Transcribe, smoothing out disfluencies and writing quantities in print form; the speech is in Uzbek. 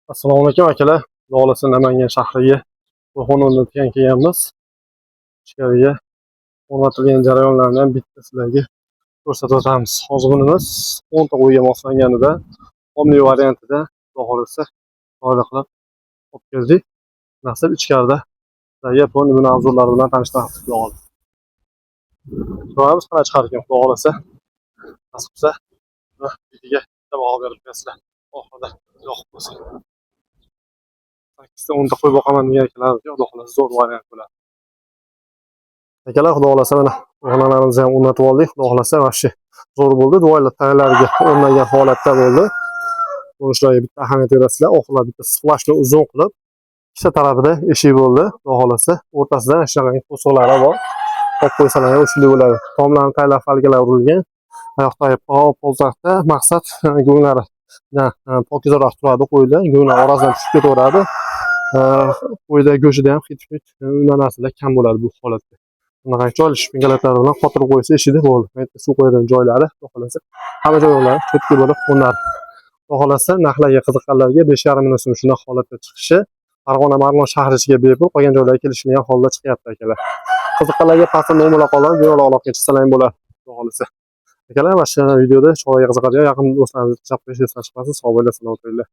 Assalomu alaykum, akalar. Xudo xohlasa, Namangan shahriga qo'yxona o'rnatgan kelganmiz. Ichkariga o'rnatilgan jarayonlarni ham bitta sizlarga ko'rsatib o'tamiz. Hozir bunimiz 10 ta qo'yga moslanganida, omni variantida, xudo xohlasa, chiroyli qilib olib keldik. Nasib, ichkarida sizlarga buni обзор lari bilan tanishtiramiz, xudo xohlasa. Ko'ramiz, qanaqa chiqar ekan, xudo xohlasa. Nasib qilsa, bitiga bitta baho berib berasizlar. Oxirida yoqib bo'lsa. 8 ta, 10 ta qo'y boqaman degan akalarga, xudo xohlasa, zo'r variant bo'ladi. Akalar, xudo xohlasa, mana qo'yxonalarimizni ham o'rnatib oldik. Xudo xohlasa, вообще zo'r bo'ldi. Duvoylar taglariga o'rnagan holatda bo'ldi. Buni shularga bitta ahamiyat berasizlar. Oxirlari bitta сплошной uzun qilib, ikkita tarafida eshik bo'ldi. Xudo xohlasa, o'rtasida shunaqa to'siqlari bor. Olib qo'ysalar ham shunday bo'ladi. Tomlarni taylab фольга lar urilgan. Oyoqdagi polzaqda maqsad go'nglari pokizaroq turadi qo'ylar. Go'nglar orasidan tushib ketaveradi. Qo'yda go'shtida ham hid hid undan narsalar kam bo'ladi bu holatda. Bunaqa chiroyli шпингалет lar bilan qotirib qo'ysa, eshikda bo'ldi. Bu yerda suv qo'yadigan joylari, xudo xohlasa, hamma joylari cho'tka bo'lib qo'nadi. Xudo xohlasa, narxlarga qiziqqanlarga 5,5 million so'm shunaqa holatda chiqishi, Farg'ona, Marg'ilon shahri ichiga bepul, qolgan joylarga kelishilgan holda chiqyapti, akalar. Qiziqqanlarga pastda nomerlar qoladi, bemalol aloqaga chiqsalar ham bo'ladi, xudo xohlasa. Akalar, mana shu videoda choyga qiziqadigan yaqin do'stlaringizni tashlab qo'yish esdan chiqmasin. Sog' bo'linglar, salomat bo'linglar.